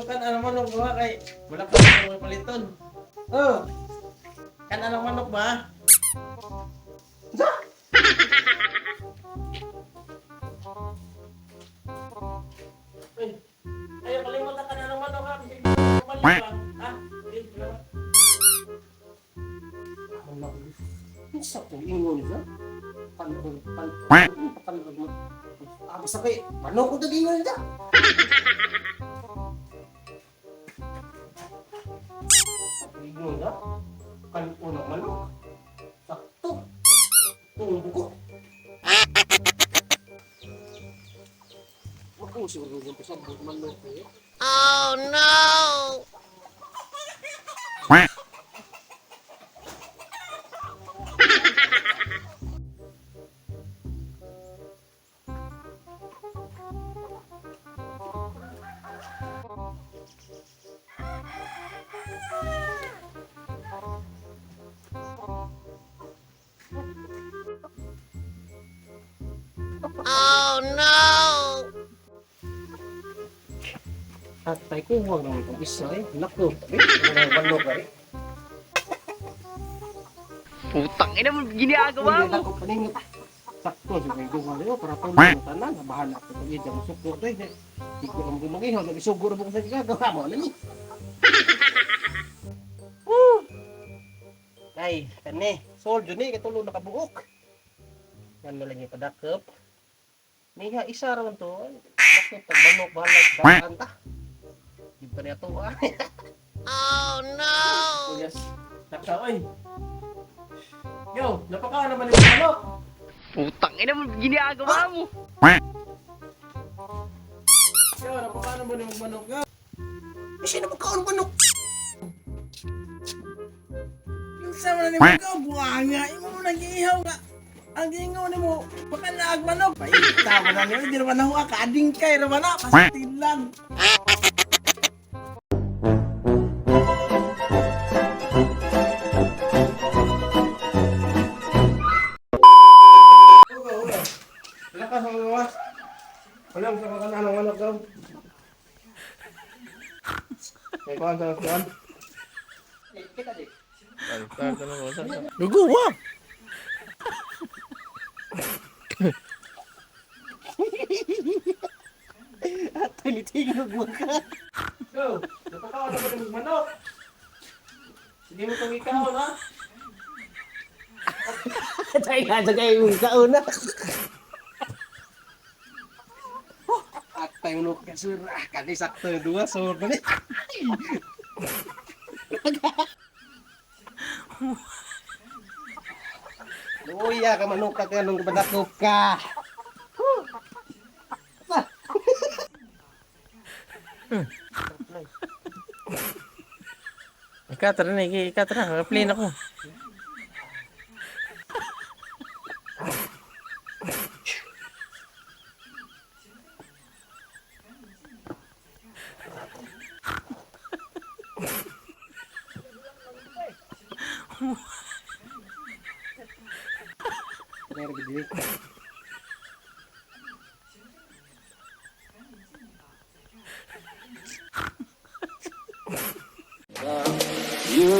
Kan anong manok ba kay wala pa akong paliton. Oh. Kan anong manok ba? Sa? Uy, ayaw kalimutan kan anong manok ha. Kasi bumalik ba? Ha? Sige, salamat. Unsa ko ingon siya? Pan pan pan pan. Ah, basta kay manok ko ingon siya. Ingon na. Kan uno manok. Sakto. Tunggo ko. Wa ko siguro yung pasabot manok ko. Oh no! Oh no! Atay ko, huwag naman itong isa eh. Naku, eh, wala yung manok eh. Putang ina mo, ginagawa mo. Ako paningot. Sakto, sa may gumawa niyo, para tulong na tanan, bahala ko pag idang suko to eh. Hindi ko lang gumagihaw, nag-isuguro mo ko sa gagawa mo, ano ni? Woo! Ay, kani, sold yun eh, katulo nakabuok. Yan na lang yung padakop. Niha, isa raw to. Ay, naku, tagmanok, bahala, daan ta. Di pa niya to ah. Oh no! Yes. Sakta, oy. Yo, napaka naman yung manok. Putang ina mo, ginagawa mo. Yo, napaka naman yung manok. Yo. Eh, sino ba kaon manok? Yung sa man nimo ka buanga, imo mo nang giihaw nga. Ang giingon nimo, baka naag manok. Paita mo na niyo, di naman ako kaading kay ra man na, pastilan. Wala ka sa mga. Wala sa mga kanang manok daw. May kuhan sa kuhan. Guguwa! Atay, nitingog mo ka. Go! Napakaon na ba ng manok? Hindi mo itong ikaw, ha? Atay na, sagay yung kauna. Atay mo ka sir. Ah, kani sakto yung duwa sur ni. Luya ka manok ka kaya nung badakop ka. Ikaw, tara na. Ikaw, tara. Plane ako. Meron gid. You